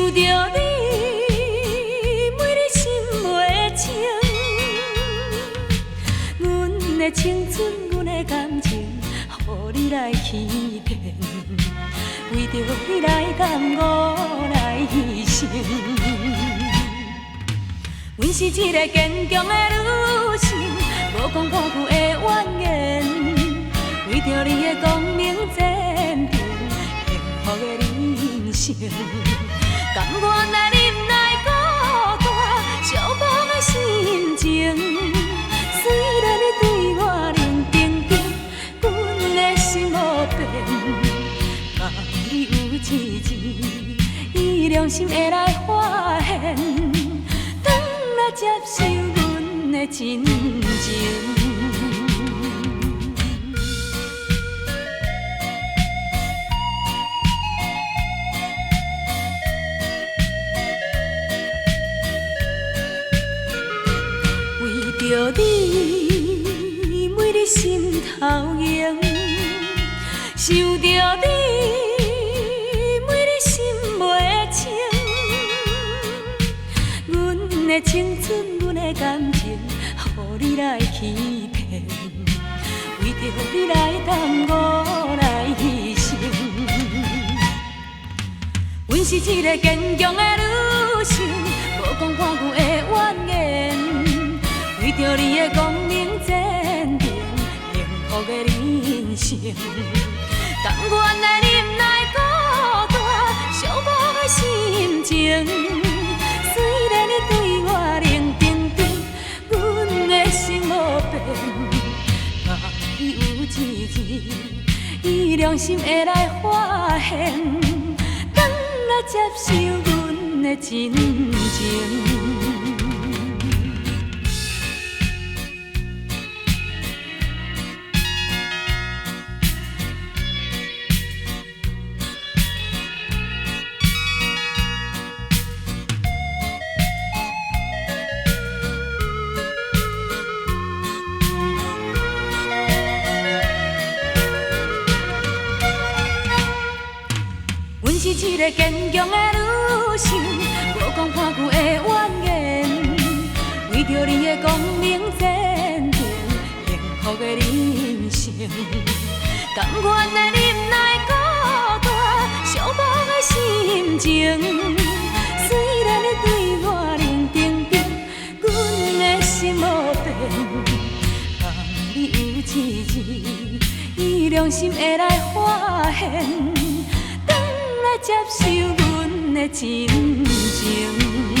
想著你，每日心袂清。阮的青春，阮的感情，予你來欺騙，為著你來耽誤來犧牲。阮是一个堅強的女性，無講半句的怨言，為著你的光明前程，幸福的人生，甘願來忍耐孤單，寂寞的心情。雖然你對我冷冰冰，阮的心無變，望你有一日，以良心會來發現，轉來接受阮的真情。為著你，每日心頭硬，想著你，每日心袂清。阮的青春，阮的感情，予你來欺騙，為著你來耽誤來犧牲。阮是一個堅強的女性，無講半句的怨言，為著你的光明前程，幸福的人生，甘願來忍耐孤單，寂寞的心情。雖然你對我冷冰冰，阮的心無變，望你有一日，以良心會來發現，轉來接受阮的真情。阮是一个堅強的女性，無講半句的怨言，為著你的光明前程，幸福的人生，甘願來忍耐孤單，寂寞的心情。雖然你對我冷冰冰，阮的心無變，望你有一日，以良心會來發現，轉來接受阮的真情。